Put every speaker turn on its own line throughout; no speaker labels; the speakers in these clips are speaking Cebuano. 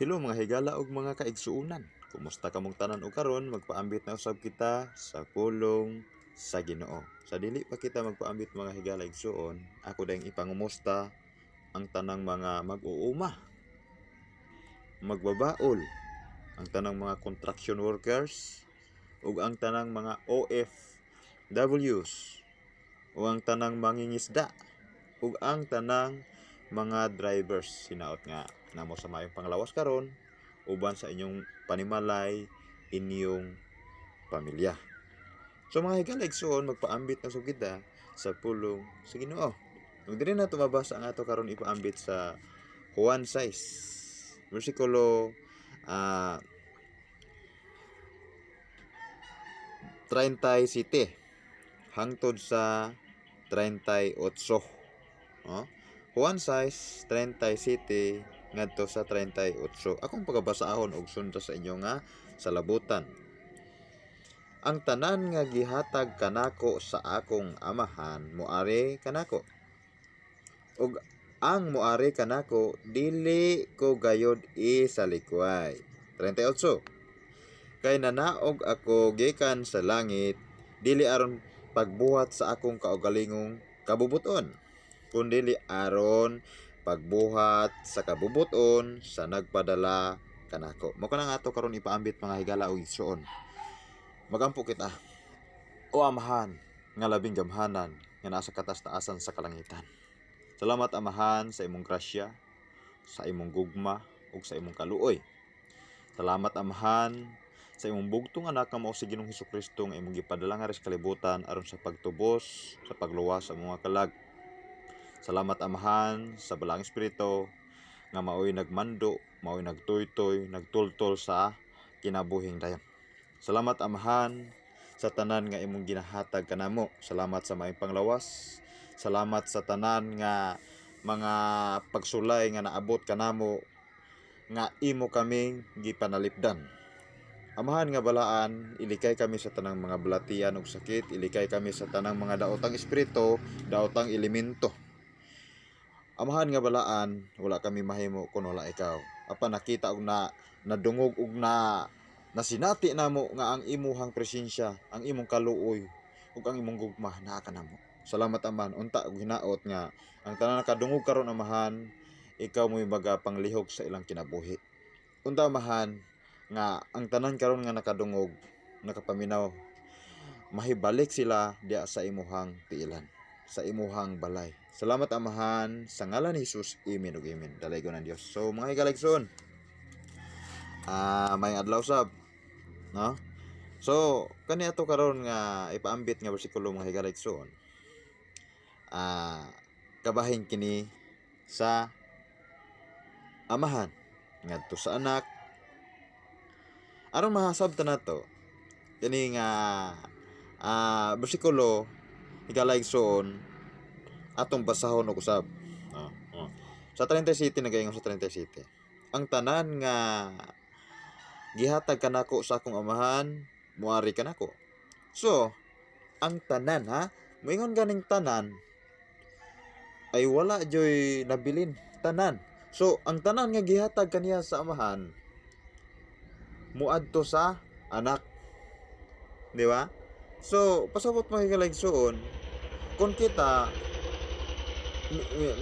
Hello, mga higala ug mga kaigsuonan. Kumusta kamong tanan? Og karon magpaambit na usab kita sa pulong sa Ginoo. Sa dili pa kita magpaambit, mga higala, igsuon, ako dayong ipangumusta ang tanang mga mag-uuma, magbabaol, ang tanang mga construction workers ug ang tanang mga OFWs ug ang tanang mangingisda ug ang tanang mga drivers. Hinaot nga namo sa maayong panglawas karon uban sa inyong panimalay, inyong pamilya. So mga higala, igsuon, magpaambit na sug kita sa pulong sa Ginoo. Ug diri na mabasa ang ato karon ipaambit sa Juan 6 versikulo 37 hangtod sa 38, no? Juan 6, 37 ngadto sa 38. Akong pagabasahon og sunda sa inyo nga salabutan. Ang tanan nga gihatag kanako sa akong Amahan moari kanako. Ug ang moari kanako dili ko gayod isalikway. 38. Kay nanaog ako gikan sa langit dili aron pagbuhat sa akong kaugalingong kabubuton, kundili aron pagbuhat sa kabubuton sa nagpadala kanako. Mao kana nga ato karon ipaambit, mga higala ug igsuon. Magampo kita. O Amahan nga labing gamhanan nga nasa katas-taasan sa kalangitan. Salamat, Amahan, sa imong grasya, sa imong gugma ug sa imong kaluoy. Salamat, Amahan, sa imong bugtong anak nga mao si Ginoong Hesukristo nga imong gipadala nga sa kalibutan aron sa pagtubos, sa pagluwas sa mga kalag. Salamat, Amahan, sa Balaang Espiritu nga maoy nagmando, maoy nagtuytoy, nagtultol sa kinabuhing dayon. Salamat, Amahan, sa tanan nga imong ginahatag kanamo. Salamat sa maayong panglawas. Salamat sa tanan nga mga pagsulay nga naabot kanamo nga imo kaming gipanalipdan. Amahan nga balaan, ilikay kami sa tanang mga balatian ug sakit, ilikay kami sa tanang mga daotang espiritu, daotang elemento. Amahan nga balaan, wala kami mahimo kung wala ikaw. Apan nakita og na nadungog og na nasinati namo nga ang imuhang presensya, ang imong kaluoy ug ang imong gugma naa kanamo. Salamat, Amahan. Unta og hinaot nga ang tanan nakadungog karon, Amahan, ikaw mo'y magapanglihok sa ilang kinabuhi. Unta, Amahan, nga ang tanan karon nga nakadungog, nakapaminaw, mahibalik sila diya sa imuhang tiilan, sa imuhang balay. Salamat, Amahan, sa ngalan ni Jesus. Amen ug amen. Dalaygon ang Dios. So mga higala, igsoon, may adlaw sab, no? So kani ato karon nga ipaambit nga bersikulo, mga higala, igsoon, kabahin kini sa Amahan ngadto sa Anak. Aron mahasabtan nato kani nga bersikulo, higala, igsoon, atong basahon og usab. Oh. Sa 37, nagaingon sa 37. Ang tanan nga gihatag kanako sa akong Amahan muari kanako. So, ang tanan ha, moingon ganing tanan ay wala joy nabilin, tanan. So, ang tanan nga gihatag kaniya sa Amahan muadto sa Anak. Di ba? So, pasabot, mga higala, igsuon, kung kita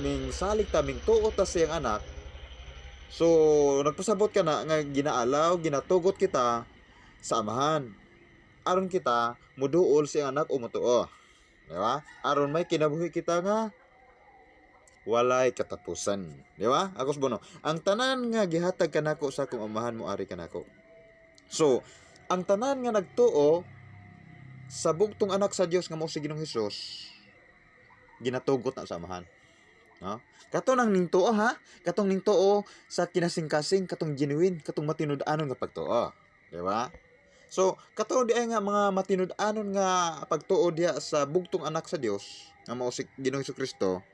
ming salig ta, ming tuo ta sa iyang Anak, so nagpasabot ka na nga ginaalaw, ginatugot kita sa Amahan aron kita muduol sa iyang Anak o mutuo, di ba? Aron may kinabuhi kita nga walay katapusan, di ba? Akos bono, ang tanan nga gihatag kanako sa akong Amahan mo ari kanako. So ang tanan nga nagtuo sa bugtong Anak sa Dios nga mao si Ginoong Hesus ginatugot na sa Amahan. No? Kato nang ningtuo ha, katong ningtuo sa kinasing-kasing, katong genuine, katong matinud-anon nga pagtuo. Di ba? So, kato di ay nga mga matinud-anon nga pagtuo diha sa bugtong Anak sa Dios nga mao si Ginoong Kristo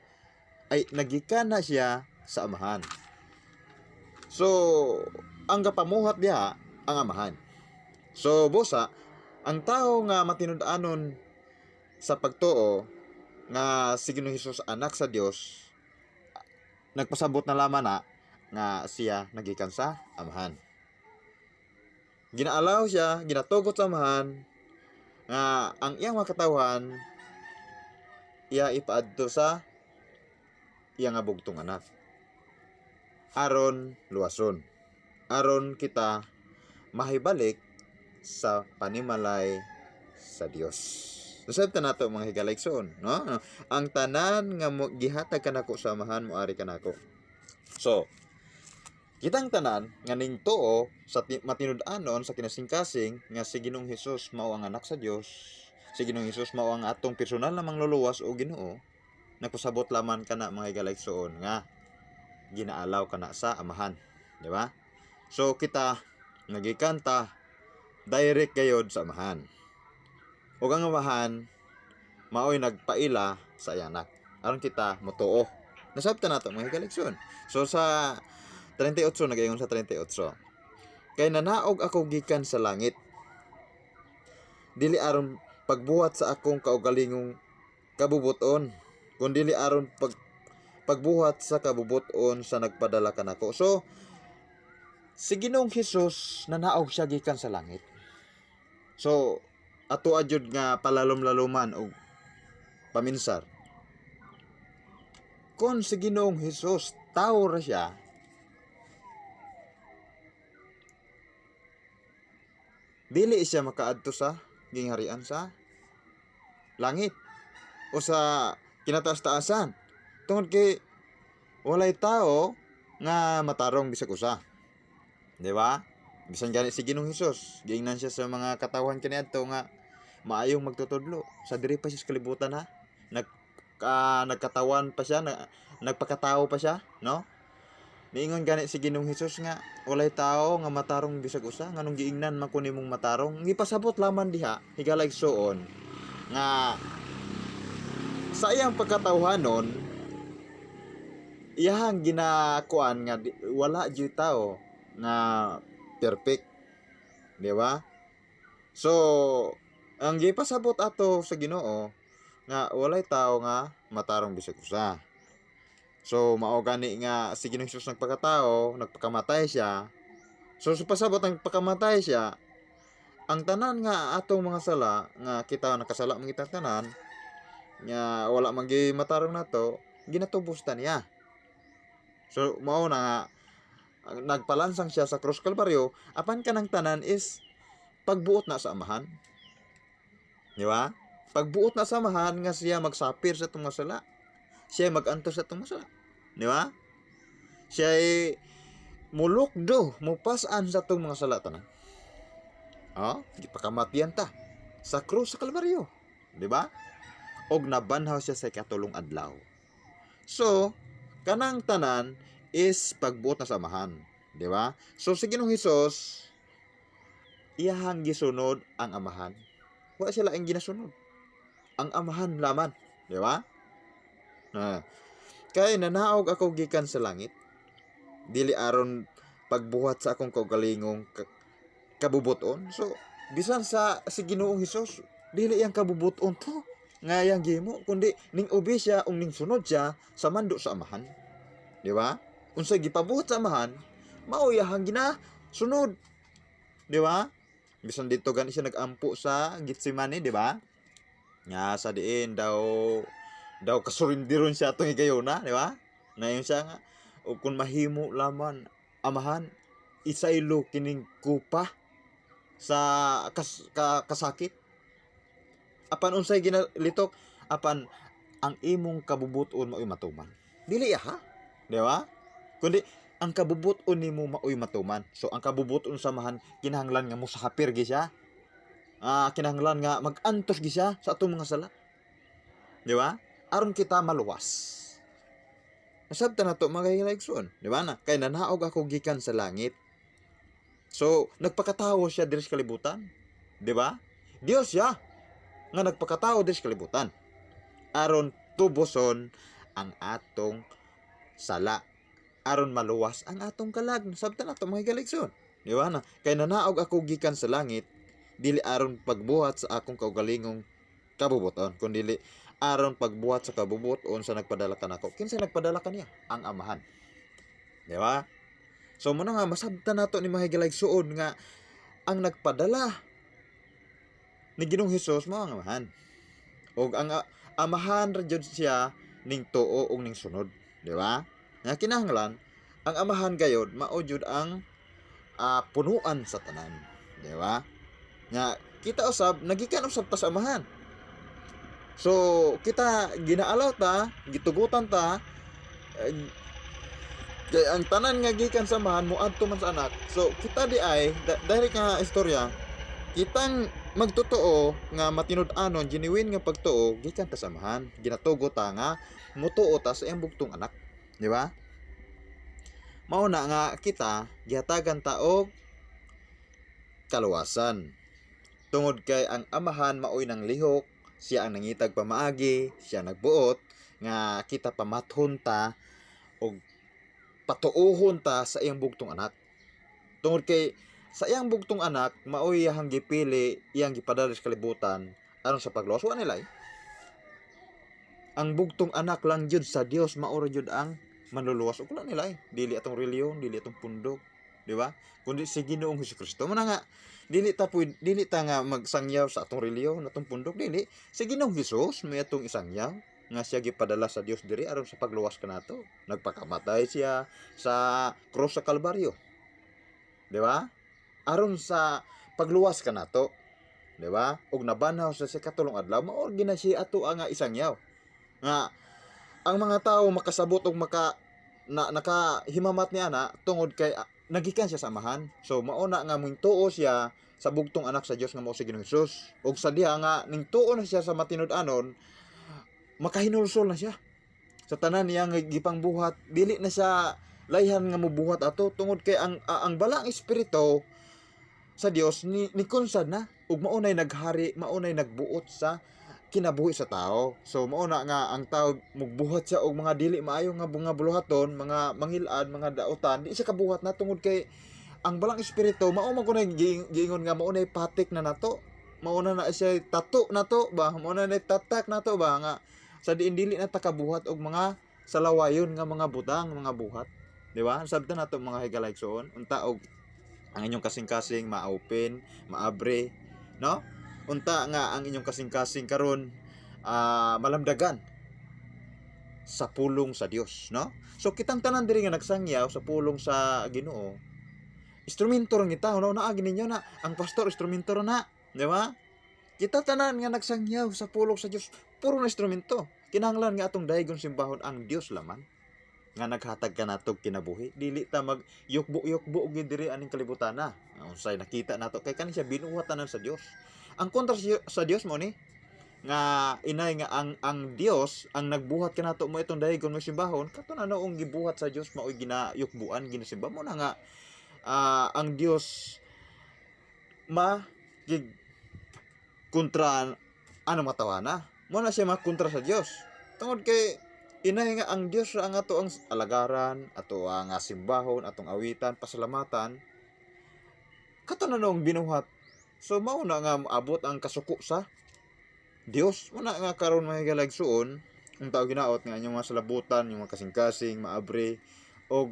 ay nagikan na siya sa Amahan. So, ang gapamuhat diha ang Amahan. So, busa, ang tao nga matinud-anon sa pagtuo nga si Ginoong Hesus Anak sa Dios, nagpasabot na lamang na Nga siya nagikan sa Amahan. Ginaalaw siya, ginatugot sa Amahan nga ang iyang mga katawhan iya ipaadto sa iya nga bugtong anak. Aron luwason. Aron kita mahibalik sa panimalay sa Dios. Nasabtan nato, mga higalaigsoon, no? Ang tanan nga mo, gihatag kanako sa Amahan, moari kanako. So, kitang tanan nga ning tuo sa matinud-anon sa kinasingkasing nga si Ginoong Hesus mao ang anak sa Dios, si Ginoong Hesus mao ang atong personal na mangluluwas o Ginoo, nagpasabot laman kana, mga higalaigsoon, nga ginaalaw kana sa Amahan, di ba? So kita nagikanta direct gayod sa Amahan. Ug ang Amahan maoy nagpaila sa iyang anak aron kita motuo. Nasabtan nato, mga higalaigsoon. So sa 38, nagaingon sa 38. "Kay nanaog ako gikan sa langit. Dili aron pagbuhat sa akong kaugalingong kabubuton, kundi aron pagbuhat sa kabubuton sa nagpadala kanako." So si Ginoong Hesus, nanaog siya gikan sa langit. So ato jud nga palalom-laloman og paminsar. Kung si Ginoong Hesus tao ra siya, dili siya makaadto sa gingharian sa langit o sa kinataas-taasan tungod kay walay tao nga matarong bisag usa. Di ba? Bisan gani si Ginoong Hesus, giingnan siya sa mga katawhan kaniadto nga maayong magtutudlo. Sa diri pa siya sa kalibutan ha. Nagkatawan pa siya, nagpakatao pa siya, no? Niingon gani si Ginoong Hesus nga walay tao nga matarong bisag usa, nganong giingnan man ko nimong matarong? Gipasabot laman diha, higala igsuon, nga sa iyang pagkatawhanon iyahang ginakuan nga wala jud tao nga perfect, di ba? So ang gipasabot ato sa Ginoo nga walay tao nga matarong bisag usa. So mao gani nga si Ginoong Hesus nagpakatao, nagpakamatay siya. So sa pasabot ang pagkamatay siya, ang tanan nga atong mga sala, nga kita nakasala man kitang tanan, nga wala man gi matarong nato, ginatubos ta niya. So mao na nga nagpalansang siya sa krus Kalbaryo, apan kanang tanan is pagbuot na sa Amahan. Di ba? Pagbuot na sa Amahan nga siya magsapir sa atong mga sala. Siya magantos sa atong mga sala. Di ba? Siya ay mulukdo, mupasan sa atong mga sala tanan. Oh, gipakamatian ta sa krus sa Kalbaryo. Di ba? Og nabanhaw siya sa ikatulong adlaw. So, kanang tanan is pagbuot na sa Amahan. Di ba? So, si Ginoong Hesus, iyahang gisunod ang Amahan. Wala sila ang ginasunod. Ang Amahan laman. Di ba? Ah. "Kay nanaog ako gikan sa langit, dili aron pagbuhat sa akong kaugalingong kabubuton." So, bisan sa si Ginoong Hesus, dili iyang kabubuton to nga iyang gihimo, kundi ning ubi siya ug ning sunod siya sa mando sa Amahan. Di ba? Unsa gipabuhat sa Amahan, mao iyahang ginasunod. Di ba? Bisan dito gani siya nag-ampo sa Gethsemane, di ba? Nga sa diin daw daw kasurindiron siya atong higayona, di ba? Nayon siya nga, "O kung mahimo laman, Amahan, isaylo kining kupa sa kasakit." Apan unsay ginalitok? "Apan ang imong kabubuton mao'y matuman." Dili ha? Di ba? Kundi ang kabubuton nimo mao'y matuman. So ang kabubuton sa Amahan, kinahanglan nga mosapir gi siya. Kinahanglan nga mag-antos gi siya sa atong mga sala. Di ba? Aron kita maluwas. Nasabtan nato, mga higalaigsoon, di ba na? "Kay nanaog ako gikan sa langit." So, nagpakatawo siya diri sa kalibutan. Di ba? Dios siya nga nagpakatao diri sa kalibutan. Aron tuboson ang atong sala. Aron maluwas ang atong kalag. Nasabtan nato, mga higalaigsoon. Di ba na? "Kay nanaog ako gikan sa langit, dili aron pagbuhat sa akong kaugalingong kabubuton, kundi aron pagbuhat sa kabubuton sa nagpadala kanako." Kinsa nagpadala kaniya? Ang Amahan. Di ba? So mao na nga masabtan nato ni mga higalaigsuon nga ang nagpadala ni Ginoong Hesus mao ang Amahan. Og ang Amahan ra jud siya ning tuo ug ning sunod, di ba? Nga kinahanglan ang Amahan gayod mao jud ang punuan sa tanan, di ba? Nga kita usab nagikan usab ta sa Amahan. So kita ginaalaw ta, gitugutan ta, kay ang tanan nga gikan sa Amahan moadto man sa anak. So kita di ay direct nga istorya, kitang magtotoo nga matinud-anon, genuine nga pagtuo gikan ta sa Amahan. Ginatugo ta nga mutuo ta sa iyang bugtong anak, di ba? Mao na nga kita gihatagan ta og kaluwasan. Tungod kay ang Amahan maoy nang lihok, siya ang nangitag pamaagi, siya nagbuot nga kita pamathon ta og patuohon ta sa iyang bugtong anak. Tungod kay sa iyang bugtong anak maoy iyang gipili, iyang gipadala sa kalibutan aron sa pagluwas wa nila eh. Ang bugtong anak lang jud sa Dios mao ra jud ang manluluwas ug wala nila eh. Dili atong reliyon, dili atong pundok, di ba? Kundi si Ginoong Hesukristo. Mao na nga dili ta pwede, dili ta nga magsangyaw sa atong reliyon, atong pundok, dili. Si Ginoong Hesus may atong isangyaw nga siya gipadala sa Dios diri aron sa pagluwas kanato. Nagpakamatay siya sa krus sa Kalbaryo. Di ba? Aron sa pagluwas kanato. Di ba? Ug nabanhaw sa ikatulong adlaw, mao gina siya ato ang nga isangyaw. Nga ang mga tao makasabot og maka na nakahimamat niya na tungod kay nagikan siya sa Amahan. So mao na nga tuo siya sa bugtong anak sa Dios nga mao si Ginoong Hesus. Ug sa diha nga ning tuo na siya sa matinud-anon, makahinulsol na siya sa tanan niya nga gipangbuhat. Dili na siya layhan nga mobuhat ato tungod kay ang balaang espiritu sa Dios ni konsad na ug mao nay naghari, mao nay nagbuot sa kinabuhi sa tao. So mao na nga ang tao mugbuhat siya og mga dili maayo nga mga buluhaton, mga mangilad, mga dautan, di siya kabuhat na tungod kay ang balang espiritu mao man kunay giingon nga mao nay patik na nato. Mao na na siya tato nato ba, mao na na tatak nato ba nga sa diin dili na ta kabuhat og mga salawayon nga mga butang, mga buhat. Di ba? Sabtan nato mga higalaigsoon, unta og ang inyong kasing-kasing ma-open, maabre, no? Unta nga ang inyong kasing-kasing karon malamdagan sa pulong sa Dios, no? So kitang tanan diri nga nagsangyaw sa pulong sa Ginoo, instrumento ra kita, no? Naagi ninyo na ang pastor instrumento ra na, di ba? Kita tanan nga nagsangyaw sa pulong sa Dios, puro na instrumento. Kinahanglan nga atong daygon simbahon ang Dios laman nga naghatag kanato og kinabuhi. Dili ta mag yukbo-yukbo og diri aning kalibutan na. Unsay nakita nato kay kani siya binuhat tanan sa Dios. Ang kontra sa Dios mo ni nga inay nga ang Dios ang nagbuhat kanato mo itong daygon mo simbahon, kato na noong gibuhat sa Dios mao'y ginayukbuan, ginasimba mo na nga ang Dios ma gig kontra ano matawana mo na siya makontra sa Dios tungod kay inay nga ang Dios ra ang ato ang alagaran, ato ang simbahon, atong awitan, pasalamatan, kato na noong binuhat. So mao na nga moabot ang kasuko sa Dios. Mao na nga karon mga higalaigsuon, ang tao ginaot nga inyong mga salabutan, yung mga kasing-kasing maabre og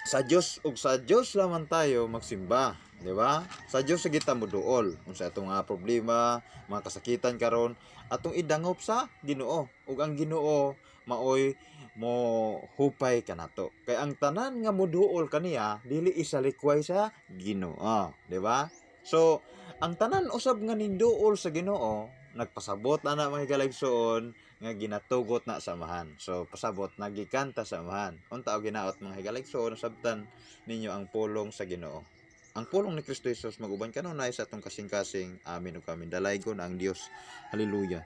sa Dios, ug sa Dios lamang tayo magsimba, di ba? Sa Dios sa kita moduol unsa atong mga problema, mga kasakitan karon, atong idangop sa Ginoo, ug ang Ginoo maoy mo hupay kanato. Kay ang tanan nga moduol kaniya dili isalikway sa Ginoo, di ba? So ang tanan usab nga ninduol sa Ginoo nagpasabot ana mga higalaigsoon nga ginatugot na sa Amahan. So pasabot nagikanta sa Amahan. Unta og ginaot mga higalaigsoon, sabtan ninyo ang pulong sa Ginoo. Ang pulong ni Kristo Jesus maguban kanunay sa atong kasing-kasing. Amin ug amin. Dalaygon ang Dios. Hallelujah.